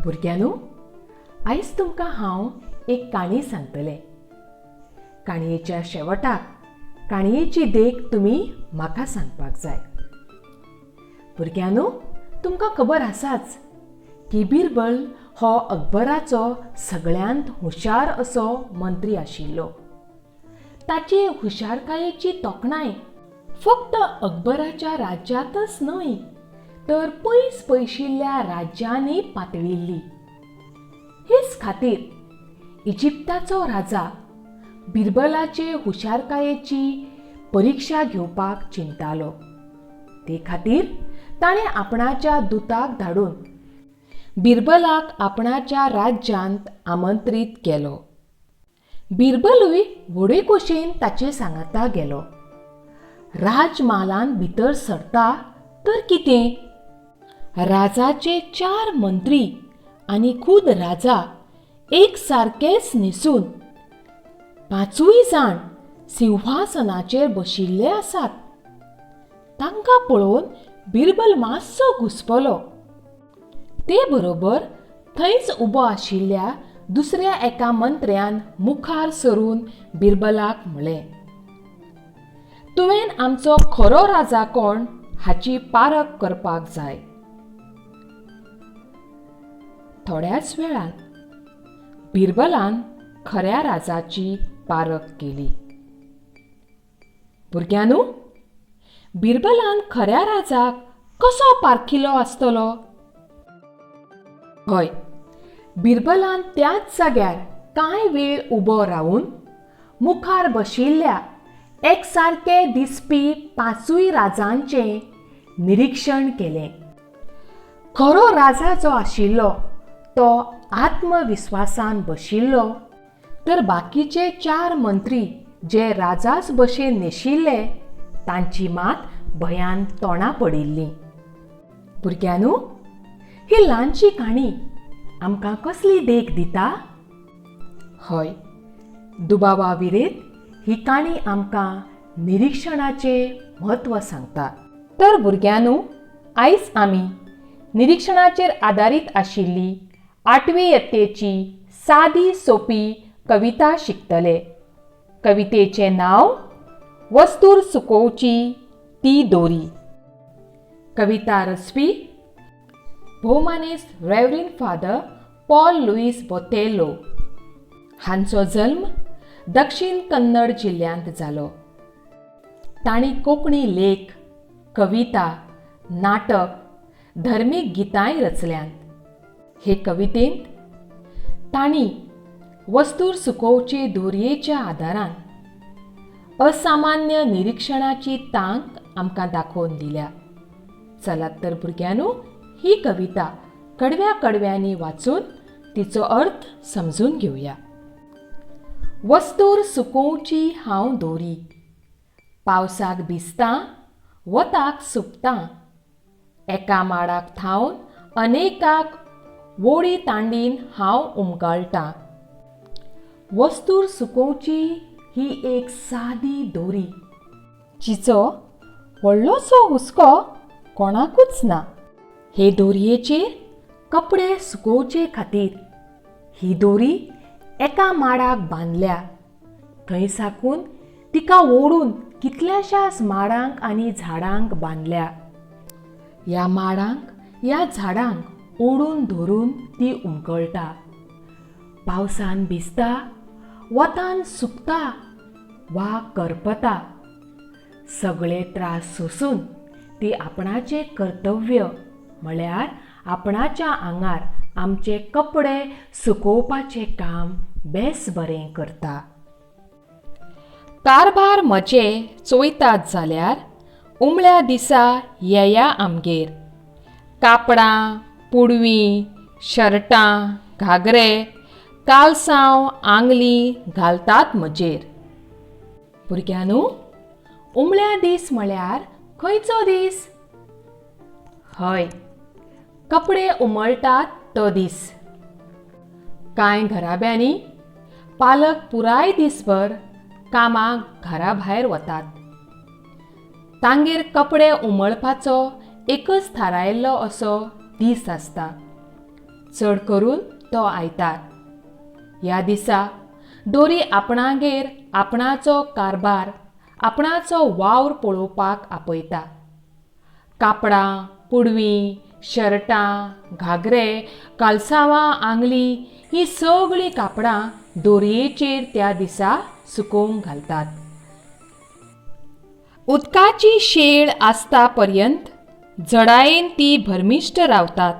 भुरग्यांनो, आयज तुमकां हांव एक काणी सांगतलें. काणयेच्या शेवटाक काणयेची देख तुमी म्हाका सांगपाक जाय. भुरग्यांनो, तुमकां खबर आसाच की बिरबल हो अकबराचो सगळ्यांत हुशार असो मंत्री आशिल्लो. ताचे हुशारकायेची तोखणाय फक्त अकबराच्या राज्यांतच न्हय तर पयस पयशिल्ल्या राज्यांनी पातळिल्ली. हेच खातीर इजिप्ताचो राजा बिरबलाचे हुशारकायेची परिक्षा घेवपाक चिंतालो. ते खातीर ताणें आपणाच्या दुताक धाडून बिरबलाक आपणाच्या राज्यांत आमंत्रीत केलो. बिरबलूय व्हडे खोशयेन ताचे सांगाता गेलो. राजम्हालांत भितर सरता तर कितें, राजाचे चार मंत्री आनी खूद राजा एक सारकेच न्हेसून पांचूय जाण सिंहासनाचेर बशिल्ले आसात. तांकां पळोवन बिरबल मातसो घुसपलो. ते बरोबर थंयच उबो आशिल्ल्या दुसऱ्या एका मंत्र्यान मुखार सरून बिरबलाक म्हळें, तुवें आमचो खरो राजा कोण हाची पारख करपाक जाय. थोड्याच वेळान बिरबलान खऱ्या राजाची पारख केली. भुरग्यांनो, बिरबलान खऱ्या राजाक कसो पारखिलो आसतलो? हय, बिरबलान त्याच जाग्यार कांय वेळ उबो रावन मुखार बशिल्ल्या एकसारके दिसपी पांचूय राजांचें निरिक्षण केलें. खरो राजा जो आशिल्लो तो आत्मविस्वासान बशिल्लो, तर बाकीचे चार मंत्री जे राजाच भशेन न्हेशिल्ले तांची मात भंयान तोंडां पडिल्लीं. भुरग्यांनो, ही ल्हानशी काणी आमकां कसली देख दिता? हय, दुबावा विरेत ही काणी आमकां निरिक्षणाचें म्हत्व सांगता. तर भुरग्यांनो, आयज आमी निरिक्षणाचेर आदारीत आशिल्ली आठवी यत्तेची सादी सोपी कविता शिकतले. कवितेचें नांव वस्तूर सुकोवची ती दोरी. कविता रचपी भोवमानेस्त रेवरींड फादर पॉल लुईस बोतेलो हांचो जल्म दक्षिण कन्नड जिल्ल्यांत जालो. तांणी कोंकणी लेख, कविता, नाटक, धर्मीक गितांय रचल्यांत. हे कवितेंत तांणी वस्तूर सुकोवचे दोरयेच्या आदारान असामान्य निरिक्षणाची तांक आमकां दाखोवन दिल्या. चलात तर भुरग्यांनो, ही कविता कडव्या कडव्यांनी वाचून तिचो अर्थ समजून घेवया. वस्तूर सुकोवची हांव दोरी, पावसाक भिजतां वताक सुकतां, एका माडाक थावन अनेकाक वोडी तांडीन हांव उमगाळटां. वस्तूर सुकोवची ही एक सादी दोरी, जिचो व्हडलोसो हुस्को कोणाकूच ना. हे दोरयेचेर कपडे सुकोवचे खातीर ही दोरी एका माडाक बांदल्या. थंय साकून तिका ओडून कितल्याशाच माडांक आनी झाडांक बांदल्या. ह्या माडांक, ह्या झाडांक ओडून धरून ती उमकळटा. पावसान भिजता, वतान सुकता वा करपता. सगळे त्रास सोसून ती आपणाचें कर्तव्य म्हळ्यार आपणाच्या आंगार आमचे कपडे सुकोवपाचें काम बेस बरें करता. कारभार म्हजे चोयतात जाल्यार उमळ्या दिसा येया आमगेर. कापडां, पुडवीं, शर्टां, घागरे, कालसांव, आंगली घालतात म्हजेर. भुरग्यांनो, उमळ्या दीस म्हळ्यार खंयचो दीस? हय, कपडे उमळटात तो दीस. कांय घराब्यांनी पालक पुराय दीसभर कामाक घरा भायर वतात. तांगेर कपडे उमळपाचो एकच थारायल्लो असो दीस आसता. चड करून तो आयतार. ह्या दिसा दोरी आपणागेर आपणाचो कारभार, आपणाचो वावर पळोवपाक आपयता. कापडां, पुडवीं, शर्टां, घागरे, कालसांवां, आंगलीं हीं सगळीं कापडां दोरयेचेर त्या दिसा सुकोवंक घालतात. उदकाची शेळ आसता पर्यंत जडायेन ती भरमिश्ट रावतात.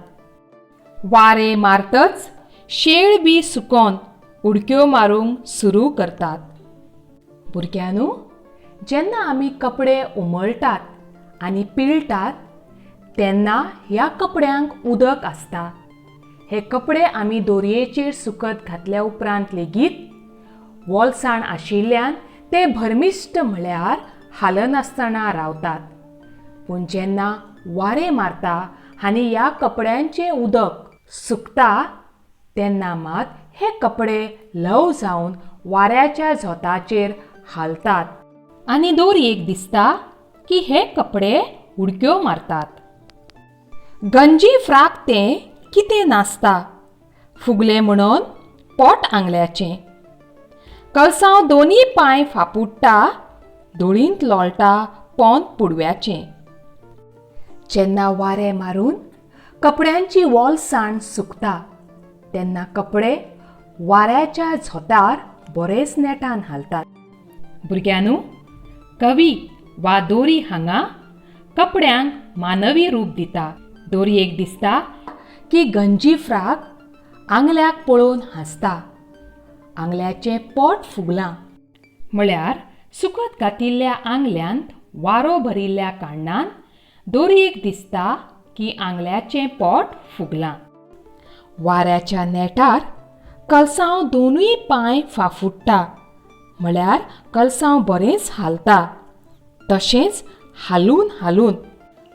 वारें मारतच शेळ बी सुकोन उडक्यो मारूंक सुरू करतात. भुरग्यांनो, जेन्ना आमी कपडे उमळटात आनी पिळटात तेन्ना ह्या कपड्यांक उदक आसता. हे कपडे आमी दोरयेचेर सुकत घातल्या उपरांत लेगीत वोलसाण आशिल्ल्यान ते भरमिश्ट म्हळ्यार हालनासतना रावतात. पूण जेन्ना वारें मारता आनी ह्या कपड्यांचें उदक सुकता तेन्ना मात हे कपडे ल्हव जावन वाऱ्याच्या झोताचेर हालतात आनी दोरयेक दिसता की हे कपडे उडक्यो मारतात. गंजी फ्राक तें कितें नासता, फुगलें म्हणून पोट आंगल्याचें. कलसांव दोनी पांय फापुडटा, धुळींत लोळटा पोंत पुडव्याचें. जेन्ना वारें मारून कपड्यांची वोलसाण सुकता तेन्ना कपडे वाऱ्याच्या झोतार बरेच नेटान हालतात. भुरग्यांनो, कवी वा दोरी हांगा कपड्यांक मानवी रूप दिता. दोरयेक दिसता की गंजी फ्राक आंगल्याक पळोवन हांसता. आंगल्याचें पोट फुगलां म्हळ्यार सुकत घातिल्ल्या आंगल्यांत वारो भरिल्ल्या कारणान दोरयेक दिसता की आंगल्याचें पोट फुगलां. वाऱ्याच्या नेटार कलसांव दोनूय पांय फाफुडटा म्हळ्यार कलसांव बरेंच हालता. तशेंच हालून हालून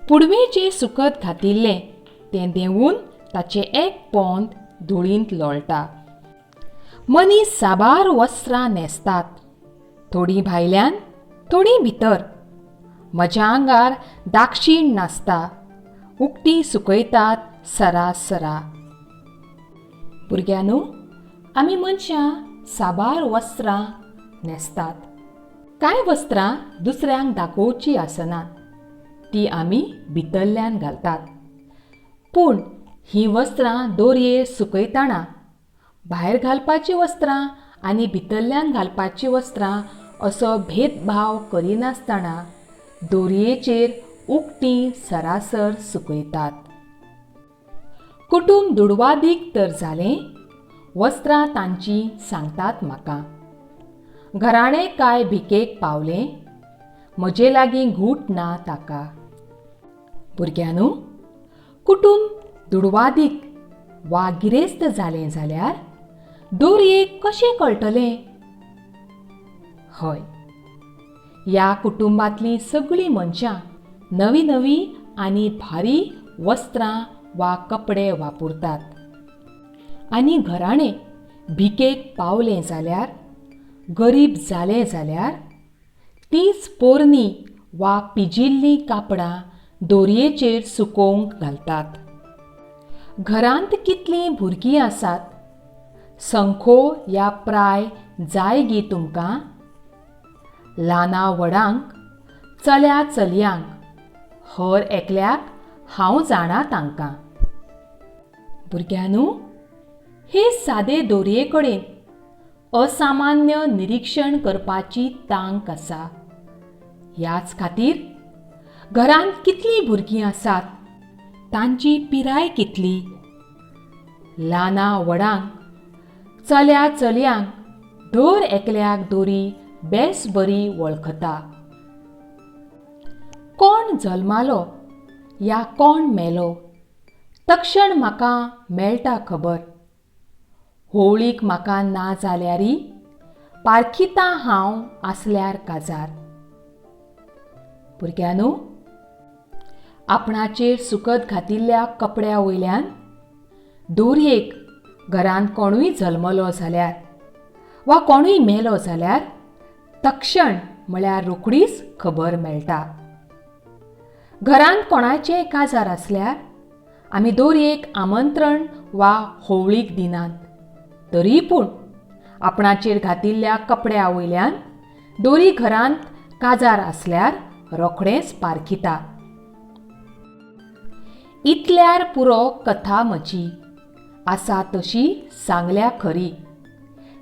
पुडवें जें सुकत घातिल्लें तें देंवून ताचें एक पोंत धुळींत लोळटा. मनीस साबार वस्त्रां न्हेसतात, थोडीं भायल्यान, थोडीं भितर. म्हज्या आंगार दाक्षीण नासता, उकतीं सुकयतात सरासरा. भुरग्यांनो, आमी मनशां साबार वस्त्रां न्हेसतात. कांय वस्त्रां दुसऱ्यांक दाखोवचीं आसनात, तीं आमी भितरल्यान घालतात. पूण हीं वस्त्रां दोरयेर सुकयतना भायर घालपाचीं वस्त्रां आनी भितरल्यान घालपाचीं वस्त्रां असो भेदभाव करिनासतना दोरयेचेर उकतीं सरासर सुकयतात. कुटूंब दुडवादीक तर जालें, वस्त्रां तांचीं सांगतात म्हाका. घराणें काय भिकेक पावलें, म्हजे लागीं घूट ना ताका. भुरग्यांनो, कुटूंब दुडवादीक वा गिरेस्त जालें जाल्यार दोरयेक कशें कळटलें? हय, ह्या कुटुंबांतलीं सगळीं मनशां नवीं नवीं आनी भारी वस्त्रां वा कपडे वापरतात. आनी घराणें भिकेक पावलें जाल्यार, गरीब जालें जाल्यार तींच पोरणी वा पिजिल्लीं कापडां दोरयेचेर सुकोवंक घालतात. घरांत कितलीं भुरगीं आसात, संखो या प्राय जाय गी तुमकां? ल्हाना व्हडांक, चल्या चलयांक, हर एकल्याक हांव जाणा तांकां. भुरग्यांनो, हे सादे दोरये कडेन असामान्य निरिक्षण करपाची तांक आसा. ह्याच खातीर घरांत कितलीं भुरगीं आसात, तांची पिराय कितली, ल्हाना व्हडांक, चल्या चलयांक दर एकल्याक दोरी बेस बरी वळखता. कोण जल्मालो या कोण मेलो तक्षण म्हाका मेळटा खबर. होळीक म्हाका ना जाल्यारी पारखिता हांव आसल्यार काजार. भुरग्यांनो, आपणाचेर सुकत घातिल्ल्या कपड्या वयल्यान दोरयेक घरांत कोणूय जल्मलो जाल्यार वा कोणूय मेलो जाल्यार तक्षण म्हळ्यार रोखडीच खबर मेळटा. घरांत कोणाचें काजार आसल्यार आमी दोरयेक आमंत्रण वा होवळीक दिनात, तरी पूण आपणाचेर घातिल्ल्या कपड्या वयल्यान दोरी घरांत काजार आसल्यार रोखडेंच पारखिता. इतल्यार पुरो कथा म्हजी, आसा तशी सांगल्या खरी.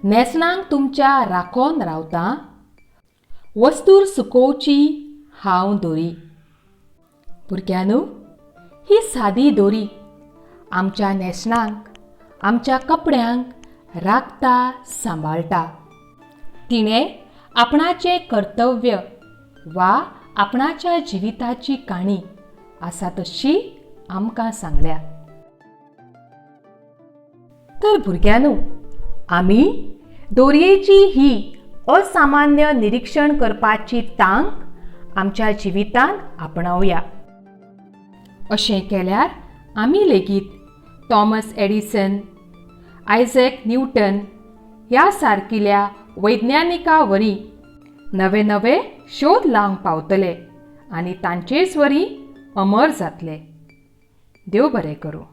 न्हेसणांक तुमच्या राखोन रावतां, वस्तूर सुकोवची हांव दोरी. भुरग्यांनो, ही सादी दोरी आमच्या न्हेसणांक, आमच्या कपड्यांक राखता, सांबाळटा. तिणें आपणाचें कर्तव्य वा आपणाच्या जिविताची काणी आसा तशी आमकां सांगल्या. तर भुरग्यांनो, आमी दोरयेची ही असामान्य निरिक्षण करपाची तांक आमच्या जिवितांत आपणावया. अशें केल्यार आमी लेगीत थॉमस एडिसन, आयझॅक न्यूटन ह्या सारकिल्या वैज्ञानिका वरी नवे नवे शोध लावंक पावतले आनी तांचेच वरी अमर जातले. देव बरें करूं.